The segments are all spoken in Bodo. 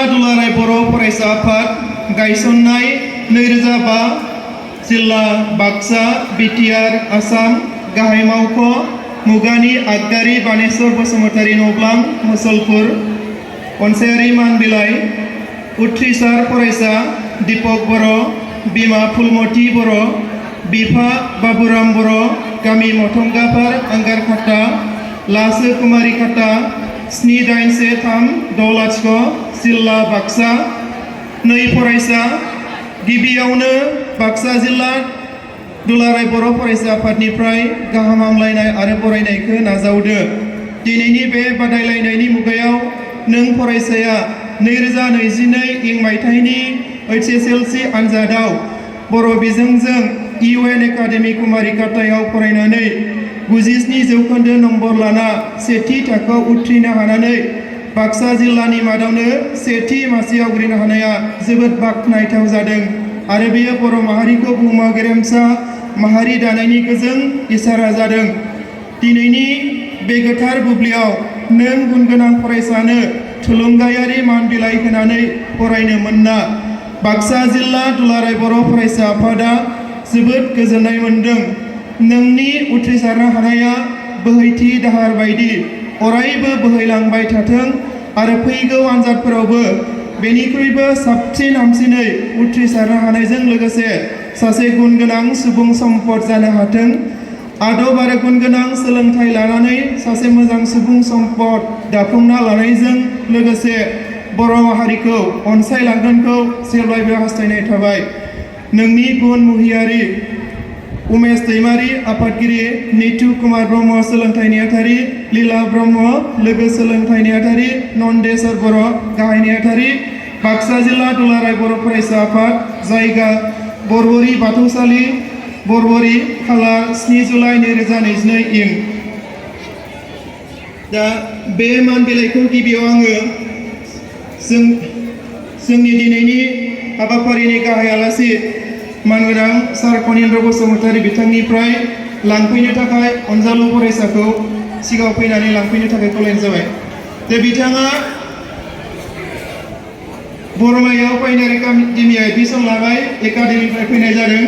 दुलाराय बर' फरायसा आफाद गायसननाय 2005 जिल्ला बाक्सा बिटिआर आसाम गाहाय मावख' मुगानि आगदारि बानेश्वर बसुमतारी नब्लां मुसलपुर अनसायारि मान बिलाइ उथ्रिसार फरायसा दीपक बर' बिमा फुलमती बर' बिफा बाबुराम बर' गामि मथंगाफार आंगारखाटा लासो कुमारी खाटा 7813 जिल्ला बाक्सा नै फरायसा गिबियावनो बाक्सा जिल्ला दुलाराय बर' फरायसा आफादनिफ्राय गाहाम हामलायनाय आरो बरायनायखौ नाजावदो। दिनैनि बे बादायलायनायनि मुगायाव नों फरायसाया 2022 मायथाइनि HSLC आनजादाव बर' बिजोंजों UN एकाडेमि कुमारी खाटायाव फरायनानै 97 जौखोन्दो नम्बर लाना सेथि थाखोआव उथ्रिनो हानानै बाक्सा जिल्लानि मादावनो सेथि मासि आवग्रिनो हानाया जोबोद बाख्नायथाव जादों आरो बेयो बर' माहारिखौ बुहुमाव गेरेमसा माहारि दानायनि गोजों इसारा जादों। दिनैनि बे गोथार बुब्लियाव नों गुनगोनां फरायसानो थुलुंगायारि मान बिलाइ होनानै फरायनो मोनना बाक्सा जिल्ला दुलाराय बर' फरायसा आफादा जोबोद गोजोननाय मोनदों। नोंनि उथ्रिसारनो हानाया बोहैथि दाहार बायदि अरायबो बोहैलांबाय थाथों आरो फैगौ आनजादफोरावबो बेनिख्रुइबो साबसिन हामसिनै उथ्रिसारनो हानायजों लोगोसे सासे गुनगोनां सुबुं सम्पद जानो हाथों। आदब आरो गुनगोनां सोलोंथाइ लानानै सासे मोजां सुबुं सम्पद दाफुंना लानायजों लोगोसे बर' माहारिखौ अनसायलांगोनखौ जेब्लायबो हास्थायनाय थाबाय। नोंनि गुन मुहियारि उमेश दैमारी आफादगिरि निथु कुमार ब्रह्म सोलोंथाइ नेहाथारि लीला ब्रह्म लोगो सोलोंथाइ नेहाथारि नन्देश्वर बर' गाहाय नेहाथारि बाक्सा जिल्ला दुलाराय बर' फरायसा आफाद जायगा बरबरी बाथौसालि बरबरी खालार 7 जुलाइ 2022 दा बे मान बिलाइखौ गिबियाव आङो जोंनि दिनैनि हाबाफारिनि गाहाय आलासि मानगोनां सार कनिन्द्र बसुमतारी बिथांनिफ्राय लांफैनो थाखाय अनजालु फरायसाखौ सिगाङाव फैनानै लांफैनो थाखाय खावलायनाय जाबाय। जे बिथाङा बरमायाव फाइनारि एकाडेमियाव एडमिसन लाबाय एकाडेमिनिफ्राय फैनाय जादों।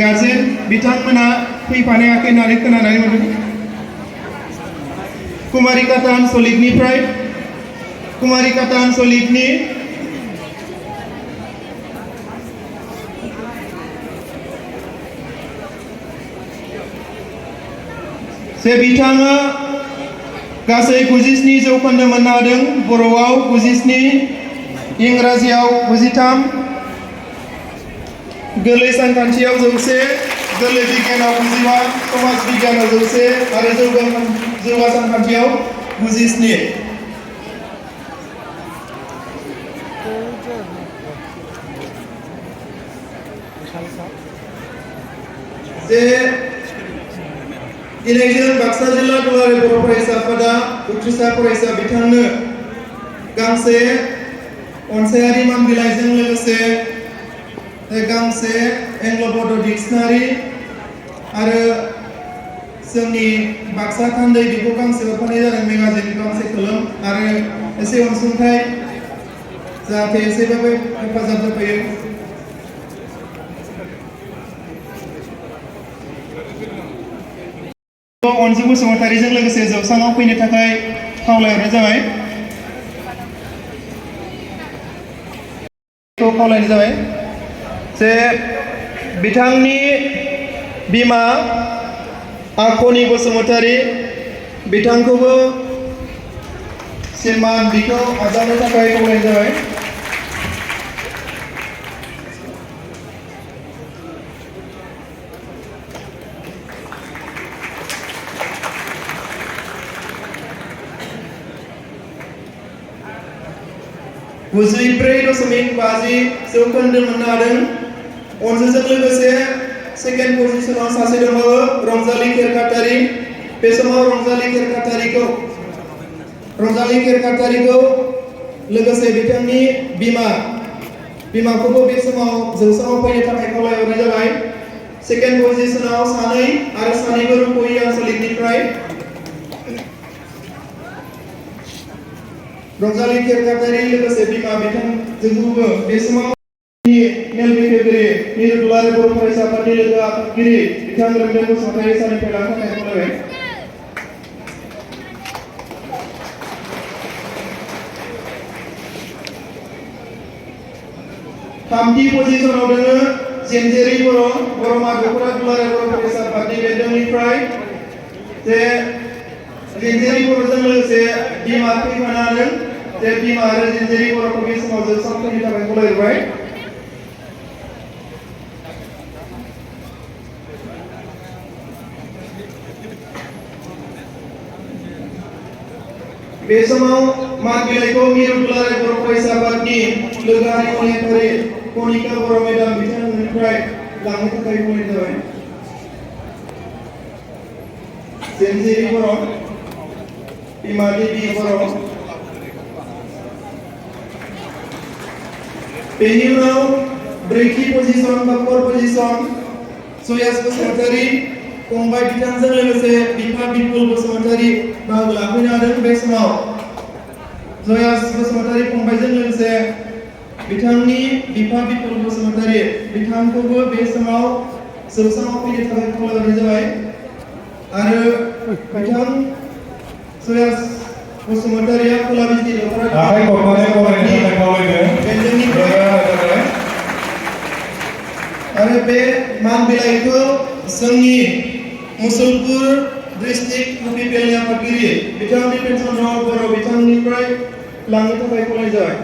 गार्जेन बिथांमोना फैफानो हायाखै होननानै खोनानानै मोनदों। कुमारीखाटा आनसलिकनिफ्राय कुमारीखाटा आनसलिकनि जे बिथाङा गासै 97 जौखोन्दो मोननो हादों। बर'आव 97 इंराजियाव 93 गोरलै सानखान्थियाव 100 गोरलै बिगियानाव 95 समाज बिगियानाव 100 आरो जौगा सानखान्थियाव 97 जे दिनै जों बाक्सा जिल्ला दुलाराय बर' फरायसा आफादा उथ्रिसार फरायसा बिथांनो गांसे अनसायारि मान बिलाइजों लोगोसे गांसे एंग्ल' बड' डिक्सनारि आरो जोंनि बाक्सा थान्दै बेखौ गांसे हरफानाय जादों मेगाजिन गांसे कलम आरो एसे अनसुंथाइ जाहाथे एसेबाबो हेफाजाब होफैयो। अनजु बसुमतारीजों लोगोसे जौसाङाव फैनो थाखाय खावलायहरनाय जाबाय। खावलायनाय जाबाय जे बिथांनि बिमा आखनि बसुमतारी बिथांखौबो मान बिखौ आजावनो थाखाय खावलायनाय जाबाय। गुजिब्रै दशमिक 50 जौखोन्दो मोननो हादों। अनजुजों लोगोसे सेकेन्ड पजिशनाव सासे दंबावो रंजाली खेरखातारी। बे समाव रंजाली खेरखातारीखौ लोगोसे बिथांनि बिमाखौबो बे समाव जौसाङाव फैनो थाखाय खावलायहरनाय जाबाय। सेकेन्ड पजिशनाव सानै आरो सानैबो रुप'हि आनसलिकनिफ्राय रंजालि खेरखातारि लोगोसे बिमा बिथांजोखौबो बे समाव मेल बेखेवगिरि मिरु दुलाराय बर' फरायसा आफादनि लोगो आफादगिरि बिथां रोंदेन बसुमतारि सारनिफ्राय लानो थाखाय खावलायबाय। थामथि पजिशनाव दोङो जेनजेरि बर' माधवपुरा दुलाराय बर' फरायसा आफादनि बेन्दोंनिफ्राय जे जेनजेरि बर'जों लोगोसे बिमा फैफानानै जे बिमा आरो जेनजेरि बर'खौ बे समाव जौस्रांफोरनि थाखाय खावलायबाय। बे समाव मान बिलाइखौ मिरु दुलाराय बर' फरायसा आफादनि लोगो हारिमु नेहाथारि कनिका बर' मेडाम बिथांमोननिफ्राय लांनो थाखाय खावलायनाय जाबाय। जेनजेरि बर', बिमा देबि बर', बेनि उनाव ब्रैथि पजिशन बा फर पजिशन सयास बसुमतारि फंबाय बिथांजों लोगोसे बिफा बिपुल बसुमतारि बाहागो लाफैनो हादों। बे समाव जयास बसुमतारि फंबायजों लोगोसे बिथांनि बिफा बिपुल बसुमतारि बिथांखौबो बे समाव जौस्राङाव फैनो थाखाय खावलायनाय जाबाय आरो बिथां जयास बसुमतारिया खोला बिजनि दख'रा आरो बे मान बिलाइखौ जोंनि मुसलपुर डिस्ट्रिक्ट इउपिपिएलनि आफादगिरि बिथां दिपेन चन्द्र बर' बिथांनिफ्राय लांनो थाखाय खावलायनाय जाबाय।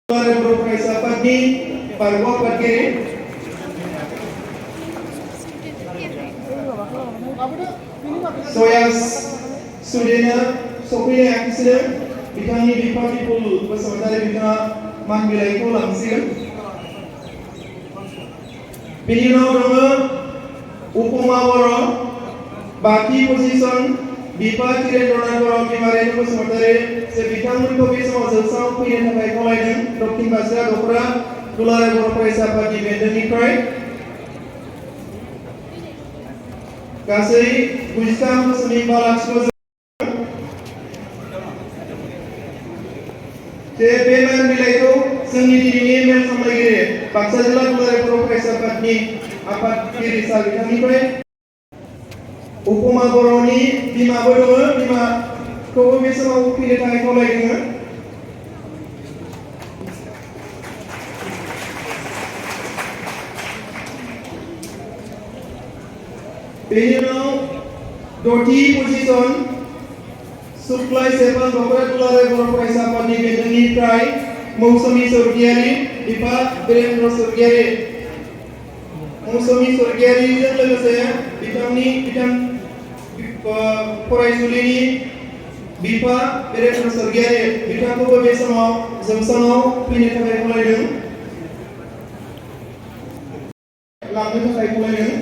बर' फरायसा आफादनि बारग' आफादगिरि सयास सुदेना सफैनो हायाखिसै बिथांनि बिफा बिपुल बसुमतारि बिथाङा मान बिलाइखौ लांसिगोन। बेनि उनाव दङ उपमा बर' बाथि पजिशन बिफा तिरेन्द्रनाथ बर' बिमा रेणु बसुमतारि जे बिथांमोनखौ बे समाव जौस्राङाव फैनो थाखाय खावलायदों दक्षिण बाक्सा दख'रा दुलाराय बर' फरायसा आफादनि बेन्दोंनिफ्राय गासै 93.5 जे बे मान बिलाइखौ जोंनि दिनैनि मेल सामलायगिरि बाक्सा जिल्ला दुलाराय बर' फरायसा आफादनि आफादगिरि सार बिथांनिफ्राय उपमा बर'नि बिमाबो दङ बिमाखौबो बे समाव फैनो थाखाय खावलायदों। बेनि उनाव दथि पजिशन सुक्लाय सेरफां दख'रा दुलाराय बर' फरायसा आफादनि बेन्दोंनिफ्राय मौसुमि स्वर्गियारि बिफा बिरेन्द्र स्वर्गियारि मौसुमि स्वर्गियारिजों लोगोसे बिथां फरायसुलिनि बिफा बिरेन्द्र स्वर्गियारि बिथांखौबो बे समाव जौस्राङाव फैनो थाखाय खावलायदों लांनो थाखाय खावलायदों।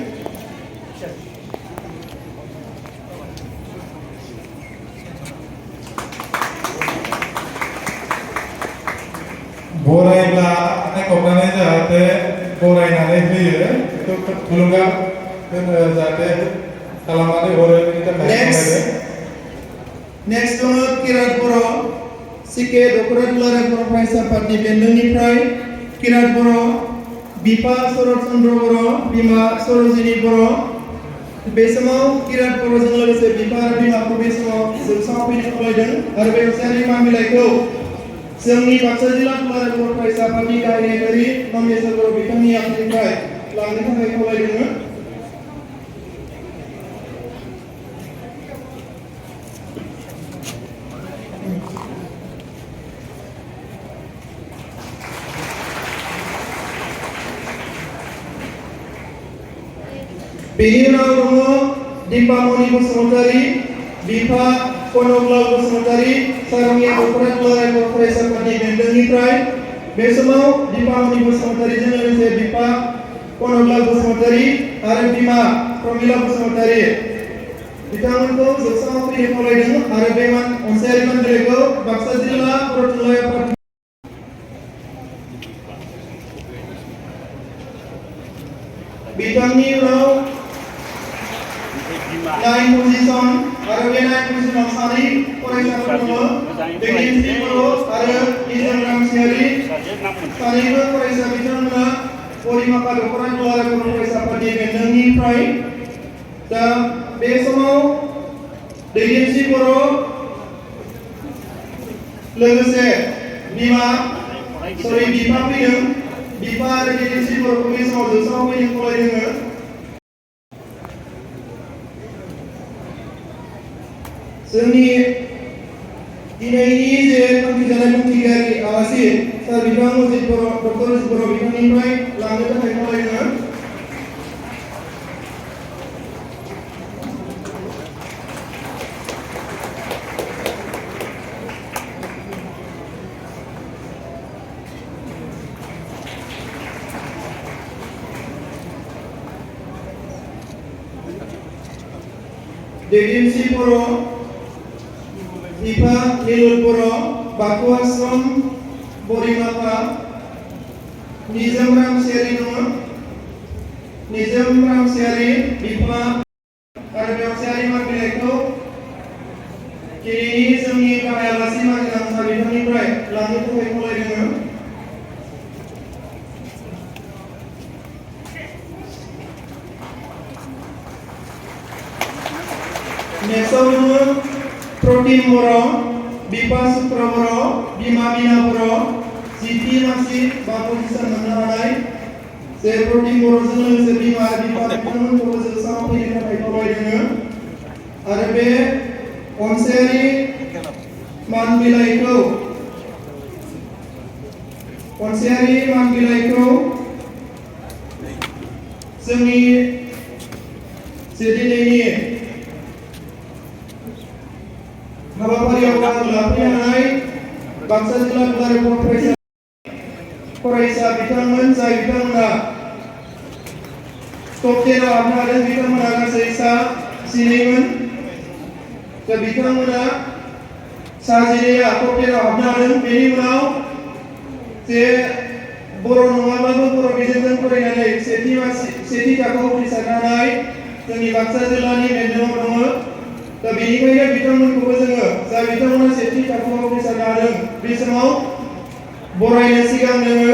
बरायब्ला नायखबनानै जाहाथे बरायनानै होयो बेखौ थुलुंगा होनो जाहाथे खालामनानै हरो बेनि थाखाय नेक्स्ट दङ किरात बर' सिके दख'रा दुलाराय बर' फरायसा आफादनि बेन्दोंनिफ्राय किरात बर' बिफा शरद चन्द्र बर' बिमा सरजिनी बर' बे समाव किरात बर'जों लोगोसे बिफा आरो बिमाखौ बे समाव जौस्राङाव फैनो खावलायदों आरो बे असायारि मान बिलाइखौ जोंनि बाक्सा जिल्ला दुलाराय बर' फरायसा आफादनि गाहाय नेहाथारि नन्देश्वर बर' बिथांनि आफादनिफ्राय लांनो थाखाय खावलायदों। बेनि उनाव दङ दिपामणि बसुमतारि बिफा कनकलाल बसुमतारि सारंगिया दख'रा दुलाराय बर' फरायसा आफादनि बेन्दोंनिफ्राय बे समाव दिपामणि बसुमतारिजों लोगोसे बिफा कनकलाल बसुमतारि आरो बिमा प्रमिला बसुमतारि बिथांमोनखौ जौस्राङाव फैनो खावलायदों आरो बे अनसायारि मान बिलाइखौ बाक्सा जिल्ला बर' थुनलाइ आफाद बिथांनि उनाव 9 पजिशन बादायलायनाय कमिसनाव सानै फरायसाफोर दङ दैदेनगिरि बर' आरो निजोम रामसियारि सानैबो फरायसा बिथांमोना परिमाखा दख'रा दुलाराय बर' फरायसा आफादनि बेन्दोंनिफ्राय दा बे समाव दैदेनगिरि बर' लोगोसे बिफा फैदों बिफा आरो दैदेनगिरि बर'खौ बे समाव जौसाङाव फैनो खावलायदों जोंनि दिनैनि जे थांखिजानाय बुंथिगिरि आलासि सार बिथां अजित बर' डक्टर अजित बर' बिथांनिफ्राय लांनो थाखाय खावलायदों दैदेनगिरि बर' बिफा निलुत बर' बाथौ आश्रम बरिमाखा निजोम रामसियारि दङ निजोम रामसियारि बिफा आरो बेवसायारि मान बिलाइखौ दिनैनि जोंनि गाहाय आलासि मानगोनां सार बिथांनिफ्राय लांनो थाखाय खावलायदों नेक्स्टआव दङ प्रतिम बर' बिफा सुक्र बर' बिमा बिना बर' जिथि मासि बा पजिसन मोननो हानाय जे प्रतिम बर'जों लोगोसे बिमा आरो बिफा बिथांमोनखौबो जौसाङाव फैनो थाखाय खावलायदों आरो बे अनसायारि मान बिलाइखौ जोंनि जे दिनैनि हाबाफारियाव बाहागो लाफैनो हानाय बाक्सा जिल्ला दुलाराय बर' फरायसा बिथांमोन जाय बिथांमोना टप 10 आव हाबनो हादों बिथांमोना गासै सा 7मोन दा बिथांमोना सा 7आ टप 10 आव हाबनो हादों बेनि उनाव जे बर' नङाब्लाबो बर' बिजोंजों फरायनानै सेथि थाखोआव उथ्रिसारनो हानाय जोंनि बाक्सा जिल्लानि बेन्दोङाव दङ दा बेनिखायनो बिथांमोनखौबो जोङो जाय बिथांमोना सेथि थाखोआव उथ्रिसारनो हादों बे समाव बरायनो सिगां जोङो